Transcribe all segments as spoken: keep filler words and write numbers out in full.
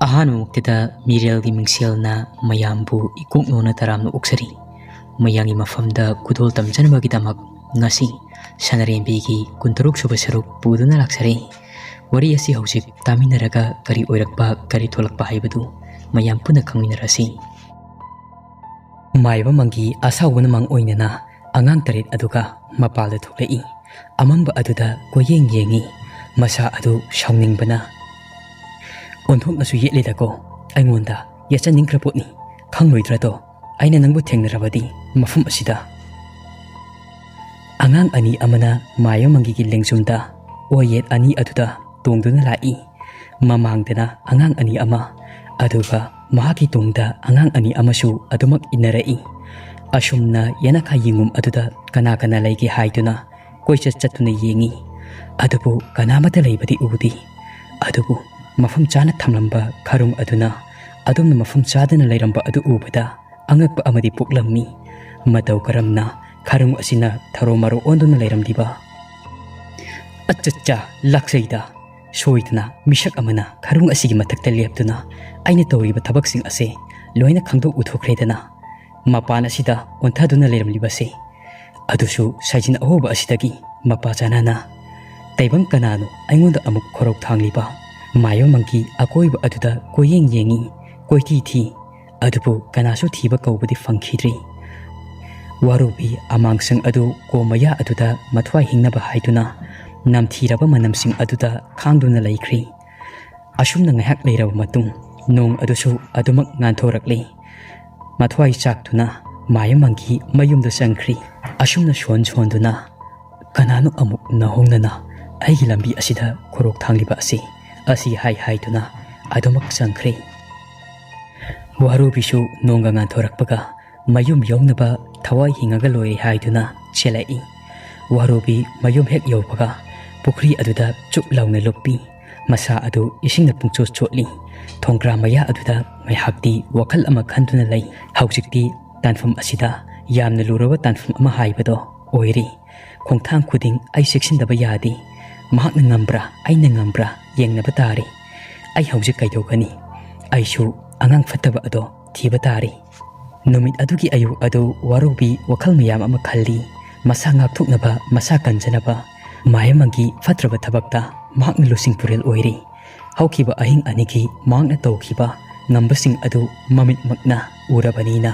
ꯑꯍꯥꯟꯕꯃꯛꯇꯗ ꯃꯤꯔꯦꯜꯒꯤ ꯃꯤꯡꯁꯦꯜꯅ ꯃꯌꯥꯝꯕꯨ ꯏꯀꯣꯛ ꯅꯣꯟꯅ ꯇꯔꯥꯝꯅ ꯑꯣꯛꯆꯔꯤ꯫ ꯃꯌꯥꯝꯒꯤ ꯃꯐꯝꯗ ꯈꯨꯗꯣꯜ ꯇꯝꯖꯅꯕꯒꯤꯗꯃꯛ ꯉꯁꯤ ꯁꯅꯔꯦꯝꯕꯤꯒꯤ ꯀꯨꯟꯇꯔꯨꯛ ꯁꯨꯕ ꯁꯔꯨꯛ ꯄꯨꯗꯨꯅ ꯂꯥꯛꯆꯔꯤ꯫ ꯋꯥꯔꯤ ꯑꯁꯤ ꯍꯧꯖꯤꯛ ꯇꯥꯃꯤꯟꯅꯔꯒ ꯀꯔꯤ ꯑꯣꯏꯔꯛꯄ, ꯀꯔꯤ ꯊꯣꯛꯂꯛꯄ ꯍꯥꯏꯕꯗꯨ ꯃꯌꯥꯝ ꯄꯨꯟꯅ ꯈꯪꯃꯤꯟꯅꯔꯁꯤ꯫ ꯃꯥꯏꯕ ꯃꯪꯒꯤ ꯑꯁꯥꯎꯕꯅ ꯃꯪ ꯑꯣꯏꯅꯅ ꯑꯉꯥꯡ ꯇꯔꯦꯠ ꯑꯗꯨꯒ ꯃꯄꯥꯜꯗ ꯊꯣꯛꯂꯛꯏ꯫ ꯑꯃꯝꯕ ꯑꯗꯨꯗ ꯀꯣꯏꯌꯦꯡ ꯌꯦꯡꯉꯤ꯫ ꯃꯁꯥ ꯑꯗꯨ ꯁꯥꯎꯅꯤꯡꯕꯅ ꯑꯣꯟꯊꯣꯛꯅꯁꯨ ꯌꯦꯠꯂꯦꯗꯀꯣ꯫ ꯑꯩꯉꯣꯟꯗ ꯌꯦꯠꯆꯅꯤꯡꯈ꯭ꯔ ꯄꯣꯠꯅꯤ꯫ ꯈꯪꯂꯣꯏꯗ꯭ꯔꯗꯣ? ꯑꯩꯅ ꯅꯪꯕꯨ ꯊꯦꯡꯅꯔꯕꯗꯤ ꯃꯐꯝ ꯑꯁꯤꯗ꯫ ꯑꯉꯥꯡ ꯑꯅꯤ ꯑꯃꯅ ꯃꯥꯏꯕ ꯃꯪꯒꯤꯒꯤ ꯂꯦꯡꯖꯨꯝꯗ ꯑꯣꯏꯌꯦꯠ ꯑꯅꯤ ꯑꯗꯨꯗ ꯇꯣꯡꯗꯨꯅ ꯂꯥꯛꯏ꯫ ꯃꯃꯥꯡꯗꯅ ꯑꯉꯥꯡ ꯑꯅꯤ ꯑꯃ, ꯑꯗꯨꯒ ꯃꯍꯥꯛꯀꯤ ꯇꯨꯡꯗ ꯑꯉꯥꯡ ꯑꯅꯤ ꯑꯃꯁꯨ ꯑꯗꯨꯃꯛ ꯏꯟꯅꯔꯛꯏ꯫ ꯑꯁꯨꯝꯅ ꯌꯦꯅꯈꯥ ꯌꯦꯡꯉꯨꯝ ꯑꯗꯨꯗ ꯀꯅꯥ ꯀꯅꯥ ꯂꯩꯒꯦ ꯍꯥꯏꯗꯨꯅ ꯀꯣꯏꯆꯠ ꯆꯠꯇꯨꯅ ꯌꯦꯡꯉꯤ꯫ ꯑꯗꯨꯕꯨ ꯀꯅꯥꯃꯠꯇ ꯂꯩꯕꯗꯤ ꯎꯗꯦ꯫ ꯑꯗꯨꯕꯨ ꯃꯐꯝ ꯆꯥꯅ ꯊꯝꯂꯝꯕ ꯈꯔꯨꯡ ꯑꯗꯨꯅ ꯑꯗꯣꯝꯅ ꯃꯐꯝ ꯆꯥꯗꯅ ꯂꯩꯔꯝꯕ ꯑꯗꯨ ꯎꯕꯗ ꯑꯉꯛꯄ ꯑꯃꯗꯤ ꯄꯣꯛꯂꯝꯃꯤ꯫ ꯃꯇꯧ ꯀꯔꯝꯅ ꯈꯔꯨꯡ ꯑꯁꯤꯅ ꯊꯔꯣ ꯃꯔꯣ ꯑꯣꯟꯗꯨꯅ ꯂꯩꯔꯝꯂꯤꯕ? ꯑꯆꯠꯆꯥ, ꯂꯥꯛꯆꯩꯗ꯫ ꯁꯣꯏꯗꯅ ꯃꯤꯁꯛ ꯑꯃꯅ ꯈꯔꯨꯡ ꯑꯁꯤꯒꯤ ꯃꯊꯛꯇ ꯂꯦꯞꯇꯨꯅ ꯑꯩꯅ ꯇꯧꯔꯤꯕ ꯊꯕꯛꯁꯤꯡ ꯑꯁꯦ ꯂꯣꯏꯅ ꯈꯪꯗꯣꯛ ꯎꯊꯣꯛꯈ꯭ꯔꯦꯗꯅ꯫ ꯃꯄꯥꯟ ꯑꯁꯤꯗ ꯑꯣꯟꯊꯗꯨꯅ ꯂꯩꯔꯝꯂꯤꯕꯁꯦ, ꯑꯗꯨꯁꯨ ꯁꯥꯏꯖꯤꯟ ꯑꯍꯧꯕ ꯑꯁꯤꯗꯒꯤ ꯃꯄꯥ ꯆꯥꯅꯅ꯫ ꯇꯥꯏꯕꯪ ꯀꯅꯥꯅꯣ ꯑꯩꯉꯣꯟꯗ ꯑꯃꯨꯛ ꯈꯣꯔꯧ ꯊꯥꯡꯂꯤꯕ? ꯃꯥꯏꯕ ꯃꯪꯒꯤ ꯑꯀꯣꯏꯕ ꯑꯗꯨꯗ ꯀꯣꯏꯌꯦꯡ ꯌꯦꯡꯉꯤ, ꯀꯣꯏꯊꯤ ꯊꯤ, ꯑꯗꯨꯕꯨ ꯀꯅꯥꯁꯨ ꯊꯤꯕ ꯀꯧꯕꯗꯤ ꯐꯪꯈꯤꯗ꯭ꯔꯤ꯫ ꯋꯥꯔꯨꯕꯤ ꯑꯃꯥꯡꯁꯪ ꯑꯗꯨ ꯀꯣ ꯃꯌꯥ ꯑꯗꯨꯗ ꯃꯊ꯭ꯋꯥꯏ ꯍꯤꯡꯅꯕ ꯍꯥꯏꯗꯨꯅ ꯅꯝꯊꯤꯔꯕ ꯃꯅꯝꯁꯤꯡ ꯑꯗꯨꯗ ꯈꯥꯡꯗꯨꯅ ꯂꯩꯈ꯭ꯔꯤ꯫ ꯑꯁꯨꯝꯅ ꯉꯥꯏꯍꯥꯛ ꯂꯩꯔꯕ ꯃꯇꯨꯡ ꯅꯣꯡ ꯑꯗꯨꯁꯨ ꯑꯗꯨꯃꯛ ꯉꯥꯟꯊꯣꯔꯛꯂꯤ꯫ ꯃꯊ꯭ꯋꯥꯏ ꯆꯥꯛꯇꯨꯅ ꯃꯥꯏꯕ ꯃꯪꯒꯤ ꯃꯌꯨꯝꯗ ꯆꯪꯈ꯭ꯔꯤ꯫ ꯑꯁꯨꯝꯅ ꯁꯣꯟ ꯁꯣꯟꯗꯨꯅ ꯀꯅꯥꯅꯣ ꯑꯃꯨꯛ ꯅꯧꯍꯧꯅꯅ ꯑꯩꯒꯤ ꯂꯝꯕꯤ ꯑꯁꯤꯗ ꯈꯣꯔꯣꯛ ꯊꯥꯡꯂꯤꯕ ꯑꯁꯤ, ꯑꯁꯤ ꯍꯥꯏ ꯍꯥꯏꯗꯨꯅ ꯑꯗꯨꯃꯛ ꯆꯪꯈ꯭ꯔꯦ꯫ ꯋꯥꯔꯨꯕꯤꯁꯨ ꯅꯣꯡꯒ ꯉꯥꯟꯊꯣꯔꯛꯄꯒ ꯃꯌꯨꯝ ꯌꯧꯅꯕ ꯊꯋꯥꯏ ꯍꯤꯡꯉꯒ ꯂꯣꯏꯔꯦ ꯍꯥꯏꯗꯨꯅ ꯆꯦꯜꯂꯛꯏ꯫ ꯋꯥꯔꯨꯕꯤ ꯃꯌꯨꯝ ꯍꯦꯛ ꯌꯧꯕꯒ ꯄꯨꯈ꯭ꯔꯤ ꯑꯗꯨꯗ ꯆꯨꯞ ꯂꯥꯎꯅ ꯂꯨꯞꯄꯤ꯫ ꯃꯁꯥ ꯑꯗꯨ ꯏꯁꯤꯡꯅ ꯄꯨꯡꯆꯣꯠ ꯆꯣꯠꯂꯤ꯫ ꯊꯣꯡꯒ꯭ꯔꯥ ꯃꯌꯥ ꯑꯗꯨꯗ ꯉꯥꯏꯍꯥꯛꯇꯤ ꯋꯥꯈꯜ ꯑꯃ ꯈꯟꯗꯨꯅ ꯂꯩ꯫ ꯍꯧꯖꯤꯛꯇꯤ ꯇꯥꯟꯐꯝ ꯑꯁꯤꯗ ꯌꯥꯝꯅ ꯂꯨꯔꯕ ꯇꯥꯟꯐꯝ ꯑꯃ ꯍꯥꯏꯕꯗꯣ ꯑꯣꯏꯔꯦ꯫ ꯈꯣꯡꯊꯥꯡ ꯈꯨꯗꯤꯡ ꯑꯩ ꯆꯦꯛꯁꯤꯟꯗꯕ ꯌꯥꯗꯦ꯫ ꯃꯍꯥꯛꯅ ꯉꯝꯕ꯭ꯔꯥ, ꯑꯩꯅ ꯉꯝꯕ꯭ꯔꯥ ꯌꯦꯡꯅꯕ ꯇꯥꯔꯦ꯫ ꯑꯩ ꯍꯧꯖꯤꯛ ꯀꯩꯗꯧꯒꯅꯤ? ꯑꯩꯁꯨ ꯑꯉꯥꯡ ꯐꯠꯇꯕ ꯑꯗꯣ ꯊꯤꯕ ꯇꯥꯔꯦ꯫ ꯅꯨꯃꯤꯠ ꯑꯗꯨꯒꯤ ꯑꯌꯨꯛ ꯑꯗꯨ ꯋꯥꯔꯧꯕꯤ ꯋꯥꯈꯜ ꯃꯌꯥꯝ ꯑꯃ ꯈꯜꯂꯤ꯫ ꯃꯁꯥ ꯉꯥꯛꯊꯣꯛꯅꯕ, ꯃꯁꯥ ꯀꯟꯖꯅꯕ ꯃꯥꯌꯥꯃꯪꯒꯤ ꯐꯠꯇ꯭ꯔꯕ ꯊꯕꯛꯇ ꯃꯍꯥꯛꯅ ꯂꯨꯁꯤꯡ ꯄꯨꯔꯦꯜ ꯑꯣꯏꯔꯤ꯫ ꯍꯧꯈꯤꯕ ꯑꯍꯤꯡ ꯑꯅꯤꯒꯤ ꯃꯍꯥꯛꯅ ꯇꯧꯈꯤꯕ ꯉꯝꯕꯁꯤꯡ ꯑꯗꯨ ꯃꯃꯤꯠꯃꯛꯅ ꯎꯔꯕꯅꯤꯅ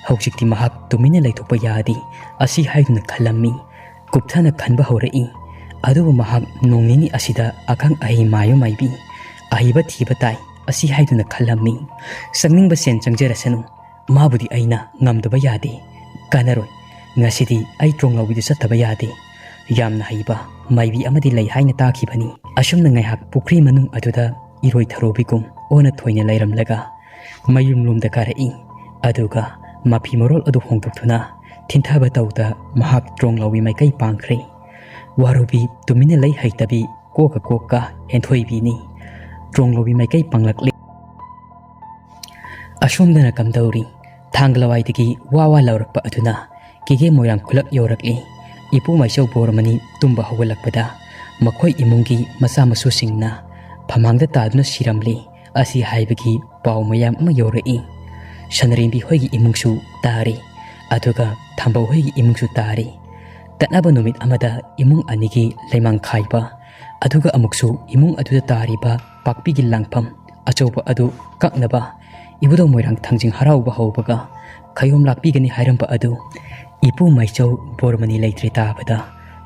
ꯍꯧꯖꯤꯛꯇꯤ ꯃꯍꯥꯛ ꯇꯨꯃꯤꯟꯅ ꯂꯩꯊꯣꯛꯄ ꯌꯥꯗꯦ ꯑꯁꯤ ꯍꯥꯏꯗꯨꯅ ꯈꯜꯂꯝꯃꯤ꯫ ꯀꯨꯞꯊꯅ ꯈꯟꯕ ꯍꯧꯔꯛꯏ꯫ ꯑꯗꯨꯕꯨ ꯃꯍꯥꯛ ꯅꯣꯡ ꯅꯤꯅꯤ ꯑꯁꯤꯗ ꯑꯈꯪ ꯑꯍꯩ ꯃꯥꯏꯕ ꯃꯥꯏꯕꯤ, ꯑꯍꯩꯕ ꯊꯤꯕ ꯇꯥꯏ ꯑꯁꯤ ꯍꯥꯏꯗꯨꯅ ꯈꯜꯂꯝꯃꯤ꯫ ꯆꯪꯅꯤꯡꯕ ꯁꯦꯟ ꯆꯪꯖꯔꯁꯅꯨ, ꯃꯥꯕꯨꯗꯤ ꯑꯩꯅ ꯉꯝꯗꯕ ꯌꯥꯗꯦ꯫ ꯀꯥꯟꯅꯔꯣꯏ, ꯉꯁꯤꯗꯤ ꯑꯩ ꯇ꯭ꯔꯣꯡꯂꯥꯎꯕꯤꯗꯨ ꯆꯠꯇꯕ ꯌꯥꯗꯦ꯫ ꯌꯥꯝꯅ ꯍꯩꯕ ꯃꯥꯏꯕꯤ ꯑꯃꯗꯤ ꯂꯩ ꯍꯥꯏꯅ ꯇꯥꯈꯤꯕꯅꯤ꯫ ꯑꯁꯨꯝꯅ ꯉꯥꯏꯍꯥꯛ ꯄꯨꯈ꯭ꯔꯤ ꯃꯅꯨꯡ ꯑꯗꯨꯗ ꯏꯔꯣꯏ ꯊꯔꯣꯕꯤꯒꯨꯝ ꯑꯣꯟꯅ ꯊꯣꯏꯅ ꯂꯩꯔꯝꯂꯒ ꯃꯌꯨꯝꯂꯣꯝꯗ ꯀꯥꯔꯛꯏ꯫ ꯑꯗꯨꯒ ꯃꯐꯤ ꯃꯔꯣꯜ ꯑꯗꯨ ꯍꯣꯡꯗꯣꯛꯇꯨꯅ ꯊꯤꯟꯊꯕ ꯇꯧꯗ ꯃꯍꯥꯛ ꯇ꯭ꯔꯣꯡꯂꯥꯎꯕꯤ ꯃꯥꯏꯀꯩ ꯄꯥꯡꯈ꯭ꯔꯦ꯫ ꯋꯥꯔꯧꯕꯤ ꯇꯨꯃꯤꯟꯅ ꯂꯩ ꯍꯩꯇꯕꯤ ꯀꯣꯛꯀ ꯀꯣꯛꯀ ꯍꯦꯟꯊꯣꯏꯕꯤꯅꯤ꯫ ꯇ꯭ꯔꯣꯡꯂꯣꯕꯤ ꯃꯥꯏꯀꯩ ꯄꯥꯡꯂꯛꯂꯤ꯫ ꯑꯁꯣꯝꯗꯅ ꯀꯝꯗꯧꯔꯤ? ꯊꯥꯡꯒ ꯂꯋꯥꯏꯗꯒꯤ ꯋꯥ ꯋꯥ ꯂꯥꯎꯔꯛꯄ ꯑꯗꯨꯅ ꯀꯦꯒꯦ ꯃꯣꯏꯔꯥꯡ ꯈꯨꯂꯛ ꯌꯧꯔꯛꯂꯤ꯫ ꯏꯄꯨ ꯃꯥꯏꯆꯧ ꯕꯣꯔꯃꯅꯤ ꯇꯨꯝꯕ ꯍꯧꯒꯠꯂꯛꯄꯗ ꯃꯈꯣꯏ ꯏꯃꯨꯡꯒꯤ ꯃꯆꯥ ꯃꯁꯨꯁꯤꯡꯅ ꯐꯃꯥꯡꯗ ꯇꯥꯗꯨꯅ ꯁꯤꯔꯝꯂꯤ꯫ ꯑꯁꯤ ꯍꯥꯏꯕꯒꯤ ꯄꯥꯎ ꯃꯌꯥꯝ ꯑꯃ ꯌꯧꯔꯛꯏ꯫ ꯁꯅꯔꯦꯝꯕꯤ ꯍꯣꯏꯒꯤ ꯏꯃꯨꯡꯁꯨ ꯇꯥꯔꯤ꯫ ꯑꯗꯨꯒ ꯊꯝꯕꯧ ꯍꯣꯏꯒꯤ ꯏꯃꯨꯡꯁꯨ ꯇꯥꯔꯤ꯫ ꯇꯠꯅꯕ ꯅꯨꯃꯤꯠ ꯑꯃꯗ ꯏꯃꯨꯡ ꯑꯅꯤꯒꯤ ꯂꯩꯃꯥꯡ ꯈꯥꯏꯕ, ꯑꯗꯨꯒ ꯑꯃꯨꯛꯁꯨ ꯏꯃꯨꯡ ꯑꯗꯨꯗ ꯇꯥꯔꯤꯕ ꯄꯥꯛꯄꯤꯒꯤ ꯂꯥꯡꯐꯝ ꯑꯆꯧꯕ ꯑꯗꯨ ꯀꯛꯅꯕ ꯏꯕꯨꯙꯧ ꯃꯣꯏꯔꯥꯡ ꯊꯥꯡꯖꯤꯡ ꯍꯔꯥꯎꯕ ꯍꯧꯕꯒ ꯈꯌꯣꯝ ꯂꯥꯛꯄꯤꯒꯅꯤ ꯍꯥꯏꯔꯝꯕ ꯑꯗꯨ ꯏꯄꯨ ꯃꯥꯏꯆꯧ ꯕꯣꯔꯃꯅꯤ ꯂꯩꯇ꯭ꯔꯦ ꯇꯥꯕꯗ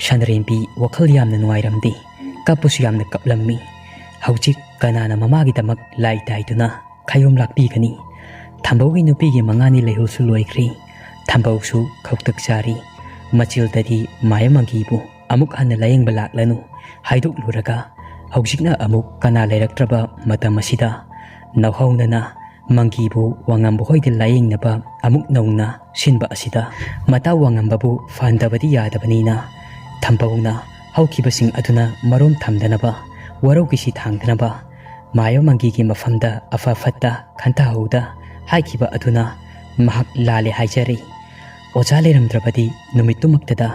ꯁꯅꯔꯦꯝꯕꯤ ꯋꯥꯈꯜ ꯌꯥꯝꯅ ꯅꯨꯡꯉꯥꯏꯔꯝꯗꯦ꯫ ꯀꯞꯄꯁꯨ ꯌꯥꯝꯅ ꯀꯞꯂꯝꯃꯤ꯫ ꯍꯧꯖꯤꯛ ꯀꯅꯥꯅ ꯃꯃꯥꯒꯤꯗꯃꯛ ꯂꯥꯏ ꯇꯥꯏꯗꯨꯅ ꯈꯌꯣꯝ ꯂꯥꯛꯄꯤꯒꯅꯤ? ꯊꯝꯕꯧꯒꯤ ꯅꯨꯄꯤꯒꯤ ꯃꯉꯥꯅꯤ ꯂꯩꯍꯨꯜꯁꯨ ꯂꯣꯏꯈ꯭ꯔꯦ꯫ ꯊꯝꯕꯧꯁꯨ ꯈꯧꯇꯛ ꯆꯥꯔꯤ꯫ ꯃꯆꯤꯜꯗꯗꯤ ꯃꯥꯌꯥꯃꯪꯒꯤꯕꯨ ꯑꯃꯨꯛ ꯍꯟꯅ ꯂꯥꯌꯦꯡꯕ ꯂꯥꯛꯂꯅꯨ ꯍꯥꯏꯗꯣꯛꯂꯨꯔꯒ ꯍꯧꯖꯤꯛꯅ ꯑꯃꯨꯛ ꯀꯅꯥ ꯂꯩꯔꯛꯇ꯭ꯔꯕ ꯃꯇꯝ ꯑꯁꯤꯗ ꯅꯧꯍꯧꯅꯅ ꯃꯪꯒꯤꯕꯨ ꯋꯥꯉꯝꯕ ꯍꯣꯏꯗ ꯂꯥꯌꯦꯡꯅꯕ ꯑꯃꯨꯛ ꯅꯧꯅ ꯁꯤꯟꯕ ꯑꯁꯤꯗ ꯃꯇꯥꯎ ꯋꯥꯉꯝꯕꯕꯨ ꯐꯍꯟꯗꯕꯗꯤ ꯌꯥꯗꯕꯅꯤꯅ ꯊꯝꯕꯧꯅ ꯍꯧꯈꯤꯕꯁꯤꯡ ꯑꯗꯨꯅ ꯃꯔꯣꯝ ꯊꯝꯗꯅꯕ, ꯋꯥꯔꯧ ꯀꯤꯁꯤ ꯊꯥꯡꯗꯅꯕ ꯃꯥꯌꯥꯃꯪꯒꯤꯒꯤ ꯃꯐꯝꯗ ꯑꯐ ꯐꯠꯇ ꯈꯟꯊꯍꯧꯗ ꯍꯥꯏꯈꯤꯕ ꯑꯗꯨꯅ ꯃꯍꯥꯛ ꯂꯥꯜꯂꯦ ꯍꯥꯏꯖꯔꯤ꯫ ꯑꯣꯖꯥ ꯂꯩꯔꯝꯗ꯭ꯔꯕꯗꯤ ꯅꯨꯃꯤꯠꯇꯨꯃꯛꯇꯗ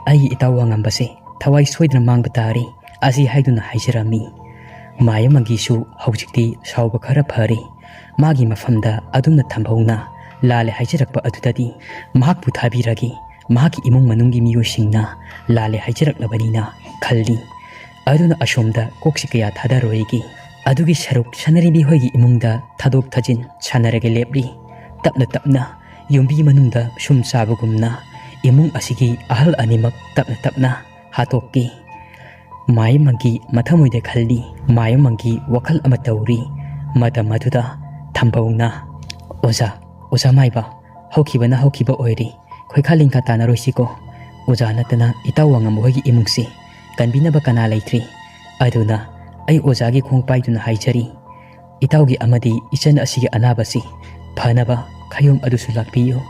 ꯑꯩꯒꯤ ꯏꯇꯥꯎ ꯋꯥꯉꯝꯕꯁꯦ ꯊꯋꯥꯏ ꯁꯣꯏꯗꯅ ꯃꯥꯡꯕ ꯇꯥꯔꯤ ꯑꯁꯤ ꯍꯥꯏꯗꯨꯅ ꯍꯥꯏꯖꯔꯝꯃꯤ꯫ ꯃꯥꯌꯣꯃꯪꯒꯤꯁꯨ ꯍꯧꯖꯤꯛꯇꯤ ꯁꯥꯎꯕ ꯈꯔ ꯐꯔꯦ꯫ ꯃꯥꯒꯤ ꯃꯐꯝꯗ ꯑꯗꯨꯝꯅ ꯊꯝꯕꯧꯅ ꯂꯥꯜꯂꯦ ꯍꯥꯏꯖꯔꯛꯄ ꯑꯗꯨꯗꯗꯤ ꯃꯍꯥꯛꯄꯨ ꯊꯥꯕꯤꯔꯒꯦ, ꯃꯍꯥꯛꯀꯤ ꯏꯃꯨꯡ ꯃꯅꯨꯡꯒꯤ ꯃꯤꯑꯣꯏꯁꯤꯡꯅ ꯂꯥꯜꯂꯦ ꯍꯥꯏꯖꯔꯛꯂꯕꯅꯤꯅ ꯈꯜꯂꯤ꯫ ꯑꯗꯨꯅ ꯑꯁꯣꯝꯗ ꯀꯣꯛꯁꯤ ꯀꯌꯥ ꯊꯥꯗꯔꯣꯏꯒꯦ꯫ ꯑꯗꯨꯒꯤ ꯁꯔꯨꯛ ꯁꯅꯔꯤꯕꯤ ꯍꯣꯏꯒꯤ ꯏꯃꯨꯡꯗ ꯊꯥꯗꯣꯛ ꯊꯥꯖꯤꯟ ꯁꯥꯟꯅꯔꯒ ꯂꯦꯞꯂꯤ꯫ ꯇꯞꯅ ꯇꯞꯅ ꯌꯨꯝꯕꯤ ꯃꯅꯨꯡꯗ ꯁꯨꯝ ꯆꯥꯕꯒꯨꯝꯅ ꯏꯃꯨꯡ ꯑꯁꯤꯒꯤ ꯑꯍꯜ ꯑꯅꯤꯃꯛ ꯇꯞꯅ ꯇꯞꯅ ꯍꯥꯠꯇꯣꯛꯀꯦ꯫ ꯃꯥꯌꯣꯃꯪꯒꯤ ꯃꯊꯃꯣꯏꯗ ꯈꯜꯂꯤ꯫ ꯃꯥꯌꯣꯃꯪꯒꯤ ꯋꯥꯈꯜ ꯑꯃ ꯇꯧꯔꯤ꯫ ꯃꯇꯝ ꯑꯗꯨꯗ ꯊꯝꯕꯧꯅ, "ꯑꯣꯖꯥ, ꯑꯣꯖꯥ ꯃꯥꯏꯕ, ꯍꯧꯈꯤꯕꯅ ꯍꯧꯈꯤꯕ ꯑꯣꯏꯔꯦ꯫ ꯈꯣꯏꯈꯥ ꯂꯤꯡꯈꯥ ꯇꯥꯟꯅꯔꯣꯏꯁꯤꯀꯣ꯫ ꯑꯣꯖꯥ ꯅꯠꯇꯅ ꯏꯇꯥꯎ ꯋꯥꯉꯝꯕ ꯍꯣꯏꯒꯤ ꯏꯃꯨꯡꯁꯤ ꯀꯟꯕꯤꯅꯕ ꯀꯅꯥ ꯂꯩꯇ꯭ꯔꯤ꯫ ꯑꯗꯨꯅ ꯑꯩ ꯑꯣꯖꯥꯒꯤ ꯈꯣꯡ ꯄꯥꯏꯗꯨꯅ ꯍꯥꯏꯖꯔꯤ, ꯏꯇꯥꯎꯒꯤ ꯑꯃꯗꯤ ꯏꯆꯟ ꯑꯁꯤꯒꯤ ꯑꯅꯥꯕꯁꯤ ꯐꯅꯕ ꯈꯌꯣꯝ ꯑꯗꯨꯁꯨ ꯂꯥꯛꯄꯤꯌꯨ꯫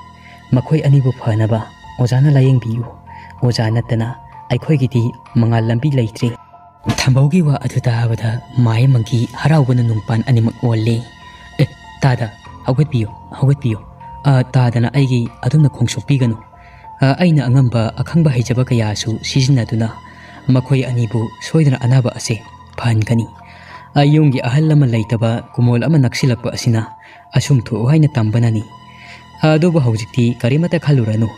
ꯃꯈꯣꯏ ꯑꯅꯤꯕꯨ ꯐꯅꯕ ꯑꯣꯖꯥꯅ ꯂꯥꯌꯦꯡꯕꯤꯌꯨ꯫ ꯑꯣꯖꯥ ꯅꯠꯇꯅ ꯑꯩꯈꯣꯏꯒꯤꯗꯤ ꯃꯉꯥꯜ ꯂꯝꯕꯤ ꯂꯩꯇ꯭ꯔꯤ꯫" ꯊꯝꯕꯧꯒꯤ ꯋꯥ ꯑꯗꯨ ꯇꯥꯕꯗ ꯃꯥꯌꯣꯃꯪꯒꯤ ꯍꯔꯥꯎꯕꯅ ꯅꯨꯡꯄꯥꯟ ꯑꯅꯤꯃꯛ ꯑꯣꯜꯂꯦ꯫ "ꯑꯦ, ꯇꯥꯗ, ꯍꯧꯒꯠꯄꯤꯌꯨ, ꯍꯧꯒꯠꯄꯤꯌꯨ꯫ ꯑ, ꯇꯥꯗꯅ ꯑꯩꯒꯤ ꯑꯗꯨꯝꯅ ꯈꯣꯡꯁꯣꯛꯄꯤꯒꯅꯨ꯫ ꯑ, ꯑꯩꯅ ꯑꯉꯝꯕ ꯑꯈꯪꯕ ꯍꯩꯖꯕ ꯀꯌꯥꯁꯨ ꯁꯤꯖꯤꯟꯅꯗꯨꯅ ꯃꯈꯣꯏ ꯑꯅꯤꯕꯨ ꯁꯣꯏꯗꯅ ꯑꯅꯥꯕ ꯑꯁꯦ ꯐꯍꯟꯒꯅꯤ꯫ ꯑ, ꯌꯨꯝꯒꯤ ꯑꯍꯜ ꯑꯃ ꯂꯩꯇꯕ ꯀꯨꯃꯣꯜ ꯑꯃ ꯅꯛꯁꯤꯜꯂꯛꯄ ꯑꯁꯤꯅ ꯑꯁꯨꯝ ꯊꯣꯛꯎ ꯍꯥꯏꯅ ꯇꯝꯕꯅꯅꯤ꯫ ꯑ, ꯑꯗꯨꯕꯨ ꯍꯧꯖꯤꯛꯇꯤ ꯀꯔꯤꯃꯠꯇ ꯈꯜꯂꯨꯔꯅꯨ꯫"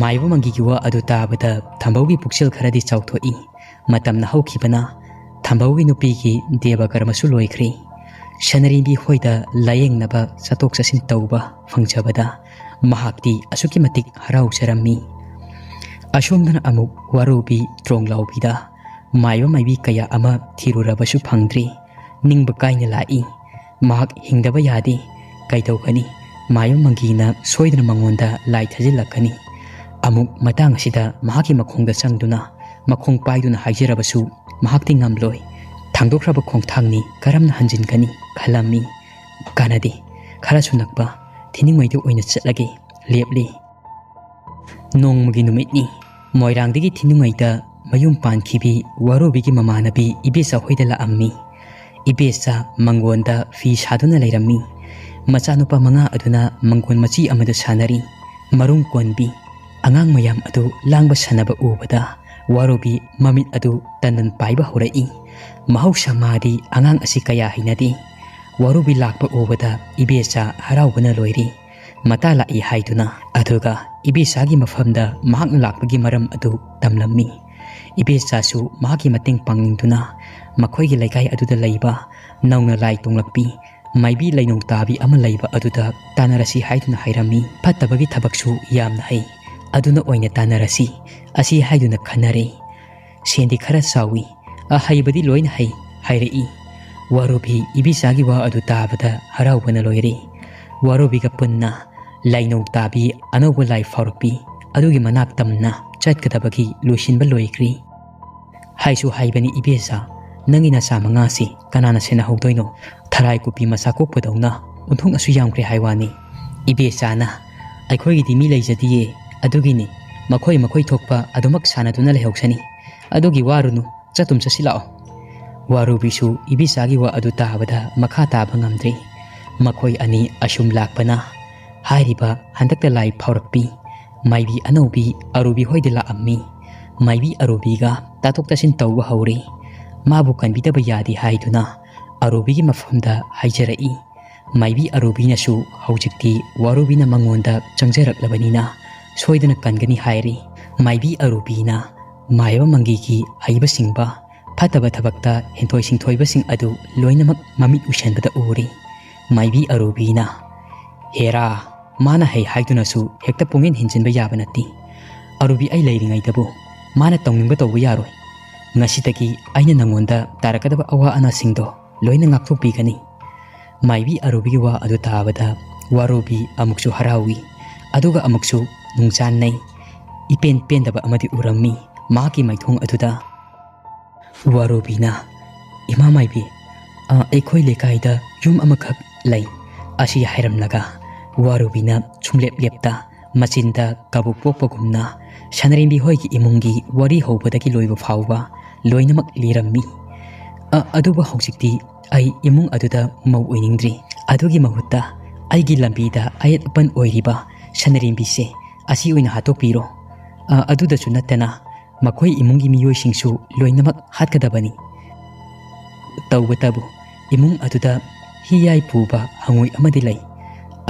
ꯃꯥꯏꯕ ꯃꯪꯒꯤꯒꯤ ꯋꯥ ꯑꯗꯨ ꯇꯥꯕꯗ ꯊꯝꯕꯧꯒꯤ ꯄꯨꯛꯆꯦꯜ ꯈꯔꯗꯤ ꯆꯥꯎꯊꯣꯛꯏ꯫ ꯃꯇꯝꯅ ꯍꯧꯈꯤꯕꯅ ꯊꯝꯕꯧꯒꯤ ꯅꯨꯄꯤꯒꯤ ꯗꯦꯕ ꯀꯔꯃꯁꯨ ꯂꯣꯏꯈ꯭ꯔꯦ꯫ ꯁꯅꯔꯤꯕꯤ ꯍꯣꯏꯗ ꯂꯥꯌꯦꯡꯅꯕ ꯆꯠꯊꯣꯛ ꯆꯠꯁꯤꯟ ꯇꯧꯕ ꯐꯪꯖꯕꯗ ꯃꯍꯥꯛꯇꯤ ꯑꯁꯨꯛꯀꯤ ꯃꯇꯤꯛ ꯍꯔꯥꯎꯖꯔꯝꯃꯤ꯫ ꯑꯁꯣꯝꯗꯅ ꯑꯃꯨꯛ ꯋꯥꯔꯧꯕꯤ ꯇ꯭ꯔꯣꯡ ꯂꯥꯎꯕꯤꯗ ꯃꯥꯏꯕ ꯃꯥꯏꯕꯤ ꯀꯌꯥ ꯑꯃ ꯊꯤꯔꯨꯔꯕꯁꯨ ꯐꯪꯗ꯭ꯔꯤ꯫ ꯅꯤꯡꯕ ꯀꯥꯏꯅ ꯂꯥꯛꯏ꯫ ꯃꯍꯥꯛ ꯍꯤꯡꯗꯕ ꯌꯥꯗꯦ꯫ ꯀꯩꯗꯧꯒꯅꯤ? ꯃꯥꯌꯣꯝ ꯃꯪꯒꯤꯅ ꯁꯣꯏꯗꯅ ꯃꯉꯣꯟꯗ ꯂꯥꯏ ꯊꯥꯖꯤꯜꯂꯛꯀꯅꯤ꯫ ꯑꯃꯨꯛ ꯃꯇꯥꯡ ꯑꯁꯤꯗ ꯃꯍꯥꯛꯀꯤ ꯃꯈꯣꯡꯗ ꯆꯪꯗꯨꯅ ꯃꯈꯣꯡ ꯄꯥꯏꯗꯨꯅ ꯍꯥꯏꯖꯔꯕꯁꯨ ꯃꯍꯥꯛꯇꯤ ꯉꯝꯂꯣꯏ꯫ ꯊꯥꯡꯗꯣꯛꯈ꯭ꯔꯕ ꯈꯣꯡꯊꯥꯡꯅꯤ, ꯀꯔꯝꯅ ꯍꯟꯖꯤꯟꯒꯅꯤ ꯈꯜꯂꯝꯃꯤ꯫ ꯀꯥꯟꯅꯗꯦ꯫ ꯈꯔꯁꯨ ꯅꯛꯄ ꯊꯤꯅꯤꯡꯉꯩꯗꯨ ꯑꯣꯏꯅ ꯆꯠꯂꯒꯦ꯫ ꯂꯦꯞꯂꯤ꯫ ꯅꯣꯡꯃꯒꯤ ꯅꯨꯃꯤꯠꯅꯤ꯫ ꯃꯣꯏꯔꯥꯡꯗꯒꯤ ꯊꯤꯅꯨꯡꯉꯩꯗ ꯃꯌꯨꯝ ꯄꯥꯟꯈꯤꯕꯤ ꯋꯥꯔꯨꯕꯤꯒꯤ ꯃꯃꯥꯟꯅꯕꯤ ꯏꯕꯦꯆꯥ ꯍꯣꯏꯗ ꯂꯥꯛꯑꯝꯃꯤ꯫ ꯏꯕꯦꯆꯥ ꯃꯪꯒꯣꯟꯗ ꯐꯤ ꯁꯥꯗꯨꯅ ꯂꯩꯔꯝꯃꯤ꯫ ꯃꯆꯥꯅꯨꯄꯥ ꯃꯉꯥ ꯑꯗꯨꯅ ꯃꯪꯒꯣꯟ ꯃꯆꯤ ꯑꯃꯗ ꯁꯥꯟꯅꯔꯤ꯫ ꯃꯔꯨꯝ ꯀꯣꯟꯕꯤ ꯑꯉꯥꯡ ꯃꯌꯥꯝ ꯑꯗꯨ ꯂꯥꯡꯕ ꯁꯥꯟꯅꯕ ꯎꯕꯗ ꯋꯥꯔꯨꯕꯤ ꯃꯃꯤꯠ ꯑꯗꯨ ꯇꯟꯗꯟ ꯄꯥꯏꯕ ꯍꯧꯔꯛꯏ꯫ ꯃꯍꯧꯁꯥ ꯃꯥꯗꯤ ꯑꯉꯥꯡ ꯑꯁꯤ ꯀꯌꯥ ꯍꯩꯅꯗꯦ꯫ ꯋꯥꯔꯨꯕꯤ ꯂꯥꯛꯄ ꯎꯕꯗ ꯏꯕꯦꯆꯥ ꯍꯔꯥꯎꯕꯅ ꯂꯣꯏꯔꯤ꯫ ꯃꯇꯥ ꯂꯥꯛꯏ ꯍꯥꯏꯗꯨꯅ, ꯑꯗꯨꯒ ꯏꯕꯦꯆꯥꯒꯤ ꯃꯐꯝꯗ ꯃꯍꯥꯛꯅ ꯂꯥꯛꯄꯒꯤ ꯃꯔꯝ ꯑꯗꯨ ꯇꯝꯂꯝꯃꯤ꯫ ꯏꯕꯦꯆꯥꯁꯨ ꯃꯍꯥꯛꯀꯤ ꯃꯇꯦꯡ ꯄꯥꯡꯅꯤꯡꯗꯨꯅ ꯃꯈꯣꯏꯒꯤ ꯂꯩꯀꯥꯏ ꯑꯗꯨꯗ ꯂꯩꯕ ꯅꯧꯅ ꯂꯥꯏ ꯇꯣꯡꯂꯛꯄꯤ ꯃꯥꯏꯕꯤ ꯂꯩꯅꯧ ꯇꯥꯕꯤ ꯑꯃ ꯂꯩꯕ ꯑꯗꯨꯗ ꯇꯥꯟꯅꯔꯁꯤ ꯍꯥꯏꯗꯨꯅ ꯍꯥꯏꯔꯝꯃꯤ꯫ ꯐꯠꯇꯕꯒꯤ ꯊꯕꯛꯁꯨ ꯌꯥꯝꯅ ꯍꯩ, ꯑꯗꯨꯅ ꯑꯣꯏꯅ ꯇꯥꯟꯅꯔꯁꯤ ꯑꯁꯤ ꯍꯥꯏꯗꯨꯅ ꯈꯟꯅꯔꯦ꯫ ꯁꯦꯟꯗꯤ ꯈꯔ ꯆꯥꯎꯏ, ꯑꯍꯩꯕꯗꯤ ꯂꯣꯏꯅ ꯍꯩ ꯍꯥꯏꯔꯛꯏ꯫ ꯋꯥꯔꯨꯕꯤ ꯏꯕꯤꯆꯥꯒꯤ ꯋꯥ ꯑꯗꯨ ꯇꯥꯕꯗ ꯍꯔꯥꯎꯕꯅ ꯂꯣꯏꯔꯦ꯫ ꯋꯥꯔꯨꯕꯤꯒ ꯄꯨꯟꯅ ꯂꯥꯏꯅꯧ ꯇꯥꯕꯤ ꯑꯅꯧꯕ ꯂꯥꯏ ꯐꯥꯎꯔꯛꯄꯤ ꯑꯗꯨꯒꯤ ꯃꯅꯥꯛ ꯇꯝꯅ ꯆꯠꯀꯗꯕꯒꯤ ꯂꯣꯏꯁꯤꯟꯕ ꯂꯣꯏꯈ꯭ꯔꯤ꯫ ꯍꯥꯏꯁꯨ ꯍꯥꯏꯕꯅꯤ ꯏꯕꯦꯆꯥ, ꯅꯪꯒꯤ ꯅꯆꯥ ꯃꯉꯥꯁꯤ ꯀꯅꯥꯅ ꯁꯦꯟꯅꯍꯧꯗꯣꯏꯅꯣ? ꯊꯔꯥꯏ ꯀꯨꯞꯄꯤ ꯃꯆꯥ ꯀꯣꯛꯄꯗꯧꯅ ꯑꯣꯟꯊꯣꯛꯅꯁꯨ ꯌꯥꯝꯈ꯭ꯔꯦ ꯍꯥꯏ ꯋꯥꯅꯤ꯫ ꯏꯕꯦꯆꯥꯅ, ꯑꯩꯈꯣꯏꯒꯤꯗꯤ ꯃꯤ ꯂꯩꯖꯗꯤꯌꯦ, ꯑꯗꯨꯒꯤꯅꯤ ꯃꯈꯣꯏ ꯃꯈꯣꯏ ꯊꯣꯛꯄ ꯑꯗꯨꯃꯛ ꯁꯥꯟꯅꯗꯨꯅ ꯂꯩꯍꯧꯁꯅꯤ꯫ ꯑꯗꯨꯒꯤ ꯋꯥꯔꯨꯅꯨ, ꯆꯠꯇꯨꯝ ꯆꯠꯁꯤ ꯂꯥꯛꯑꯣ꯫ ꯋꯥꯔꯨꯕꯤꯁꯨ ꯏꯕꯤꯆꯥꯒꯤ ꯋꯥ ꯑꯗꯨ ꯇꯥꯕꯗ ꯃꯈꯥ ꯇꯥꯕ ꯉꯝꯗ꯭ꯔꯦ꯫ ꯃꯈꯣꯏ ꯑꯅꯤ ꯑꯁꯨꯝ ꯂꯥꯛꯄꯅ ꯍꯥꯏꯔꯤꯕ ꯍꯟꯗꯛꯇ ꯂꯥꯏ ꯐꯥꯎꯔꯛꯄꯤ ꯃꯥꯏꯕꯤ ꯑꯅꯧꯕꯤ ꯑꯔꯨꯕꯤ ꯍꯣꯏꯗ ꯂꯥꯛꯑꯝꯃꯤ꯫ ꯃꯥꯏꯕꯤ ꯑꯔꯨꯕꯤꯒ ꯇꯥꯊꯣꯛ ꯇꯥꯁꯤꯟ ꯇꯧꯕ ꯍꯧꯔꯦ꯫ ꯃꯥꯕꯨ ꯀꯟꯕꯤꯗꯕ ꯌꯥꯗꯦ ꯍꯥꯏꯗꯨꯅ ꯑꯔꯨꯕꯤꯒꯤ ꯃꯐꯝꯗ ꯍꯥꯏꯖꯔꯛꯏ꯫ ꯃꯥꯏꯕꯤ ꯑꯔꯨꯕꯤꯅꯁꯨ ꯍꯧꯖꯤꯛꯇꯤ ꯋꯥꯔꯨꯕꯤꯅ ꯃꯉꯣꯟꯗ ꯆꯪꯖꯔꯛꯂꯕꯅꯤꯅ ꯁꯣꯏꯗꯅ ꯀꯟꯒꯅꯤ ꯍꯥꯏꯔꯤ꯫ ꯃꯥꯏꯕꯤ ꯑꯔꯨꯕꯤꯅ ꯃꯥꯏꯕ ꯃꯪꯒꯤꯒꯤ ꯍꯩꯕ ꯁꯤꯡꯕ ꯐꯠꯇꯕ ꯊꯕꯛꯇ ꯍꯦꯟꯊꯣꯏ ꯁꯤꯡꯊꯣꯏꯕꯁꯤꯡ ꯑꯗꯨ ꯂꯣꯏꯅꯃꯛ ꯃꯃꯤꯠ ꯎꯁꯟꯕꯗ ꯎꯔꯤ꯫ ꯃꯥꯏꯕꯤ ꯑꯔꯨꯕꯤꯅ, ꯍꯦꯔꯥ, ꯃꯥꯅ ꯍꯩ ꯍꯥꯏꯗꯨꯅꯁꯨ ꯍꯦꯛꯇ ꯄꯨꯡꯍꯦꯟ ꯍꯦꯟꯖꯤꯟꯕ ꯌꯥꯕ ꯅꯠꯇꯦ꯫ ꯑꯔꯨꯕꯤ ꯑꯩ ꯂꯩꯔꯤꯉꯩꯗꯕꯨ ꯃꯥꯅ ꯇꯧꯅꯤꯡꯕ ꯇꯧꯕ ꯌꯥꯔꯣꯏ꯫ ꯉꯁꯤꯗꯒꯤ ꯑꯩꯅ ꯅꯪꯉꯣꯟꯗ ꯇꯥꯔꯛꯀꯗꯕ ꯑꯋꯥ ꯑꯅꯥꯁꯤꯡꯗꯣ ꯂꯣꯏꯅ ꯉꯥꯛꯊꯣꯛꯄꯤꯒꯅꯤ꯫ ꯃꯥꯏꯕꯤ ꯑꯔꯨꯕꯤꯒꯤ ꯋꯥ ꯑꯗꯨ ꯇꯥꯕꯗ ꯋꯥꯔꯨꯕꯤ ꯑꯃꯨꯛꯁꯨ ꯍꯔꯥꯎꯏ, ꯑꯗꯨꯒ ꯑꯃꯨꯛꯁꯨ ꯅꯨꯡꯆꯥꯟꯅꯩ꯫ ꯏꯄꯦꯟ ꯄꯦꯟꯗꯕ ꯑꯃꯗꯤ ꯎꯔꯝꯃꯤ ꯃꯍꯥꯛꯀꯤ ꯃꯥꯏꯊꯣꯡ ꯑꯗꯨꯗ꯫ ꯋꯥꯔꯨꯕꯤꯅ, "ꯏꯃꯥ ꯃꯥꯏꯕꯤ, ꯑ, ꯑꯩꯈꯣꯏ ꯂꯩꯀꯥꯏꯗ ꯌꯨꯝ ꯑꯃꯈꯛ ꯂꯩ" ꯑꯁꯤ ꯍꯥꯏꯔꯝꯂꯒ ꯋꯥꯔꯨꯕꯤꯅ ꯁꯨꯡꯂꯦꯞ ꯂꯦꯞꯇ ꯃꯆꯤꯟꯗ ꯀꯕꯨꯛ ꯄꯣꯛꯄꯒꯨꯝꯅ ꯁꯅꯔꯦꯝꯕꯤ ꯍꯣꯏꯒꯤ ꯏꯃꯨꯡꯒꯤ ꯋꯥꯔꯤ ꯍꯧꯕꯗꯒꯤ ꯂꯣꯏꯕ ꯐꯥꯎꯕ ꯂꯣꯏꯅꯃꯛ ꯂꯤꯔꯝꯃꯤ꯫ "ꯑ, ꯑꯗꯨꯕꯨ ꯍꯧꯖꯤꯛꯇꯤ ꯑꯩ ꯏꯃꯨꯡ ꯑꯗꯨꯗ ꯃꯧ ꯑꯣꯏꯅꯤꯡꯗ꯭ꯔꯤ꯫ ꯑꯗꯨꯒꯤ ꯃꯍꯨꯠꯇ ꯑꯩꯒꯤ ꯂꯝꯕꯤꯗ ꯑꯌꯦꯠ ꯑꯄꯟ ꯑꯣꯏꯔꯤꯕ ꯁꯅꯔꯦꯝꯕꯤꯁꯦ ꯑꯁꯤ ꯑꯣꯏꯅ ꯍꯥꯠꯇꯣꯛꯄꯤꯔꯣ꯫ ꯑ, ꯑꯗꯨꯗꯁꯨ ꯅꯠꯇꯅ ꯃꯈꯣꯏ ꯏꯃꯨꯡꯒꯤ ꯃꯤꯑꯣꯏꯁꯤꯡꯁꯨ ꯂꯣꯏꯅꯃꯛ ꯍꯥꯠꯀꯗꯕꯅꯤ"꯫ ꯇꯧꯕꯇꯕꯨ ꯏꯃꯨꯡ ꯑꯗꯨꯗ ꯍꯤꯌꯥꯏ ꯄꯨꯕ ꯍꯉꯣꯏ ꯑꯃꯗꯤ ꯂꯩ꯫